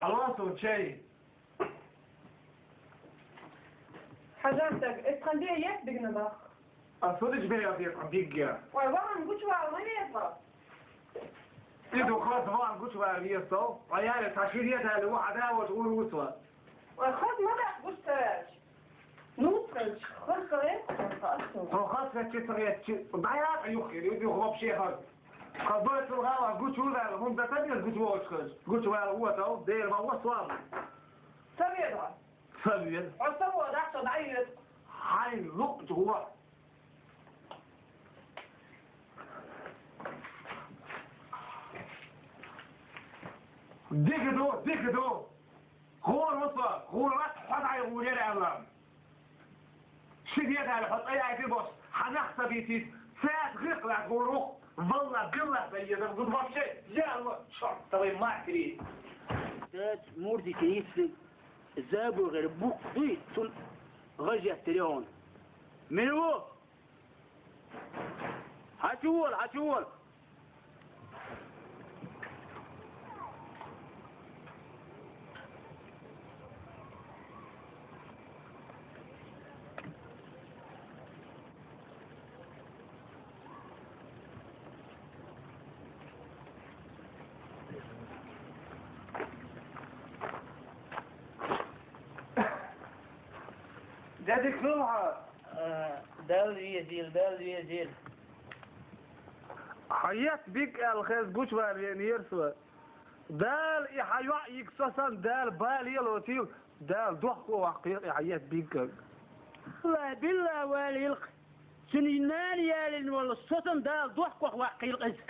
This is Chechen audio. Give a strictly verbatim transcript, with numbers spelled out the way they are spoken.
Алло, сун чей? Хьажа стаг, эс тхан бе ес бигна бах. А судич бе ес тхан бигга. Ой, вахан гучвал ма везла. Иду хаз ван гучвал весо. Аяли таширият али ва адаваш урусла. Ой, хаз ма дах гучтараш. Ну, хаз, хаз каве, хаз каве. Хо хаз каве, хаз каве. Дая, юхи, юхи вообще хаз. Хазбар цулгала гучувал, хунда табир гучувалчхаш. Гучувал уатал, дер ва уа слаб. Саведа. Савед. Оста вода, со дайет. Хай лук жува. Дигидо, дигидо. Хор вуса, хор ват, хадай гулер алам. Ши дедали хӀу тӀаяйди бос, хьанах сабитис, цаьс гӀиркъ лаьт гӀур вух, валла, билла, да едам гуд вообще, я Аллах, чёрт твоей матери! Дац мурдик ницлиг, забугӀер букъ дуй, цун гӀажет тирион. Мин ву? Хьачувал, хьачувал! Дядя Ксюха! Э, Дала везийла, Дала везийла. Хьаетта биг аьлла хеза гучавала венера со. Дала и хьа йоӀ йига со санна, Дала бала елоцийла, Дала дохко ваккхийла и хьаетта биггаг. Аллахь, биллахь, валийла-кх. Цуьнан нана ялийна волу со санна, Дала дохко ваккхийла иза.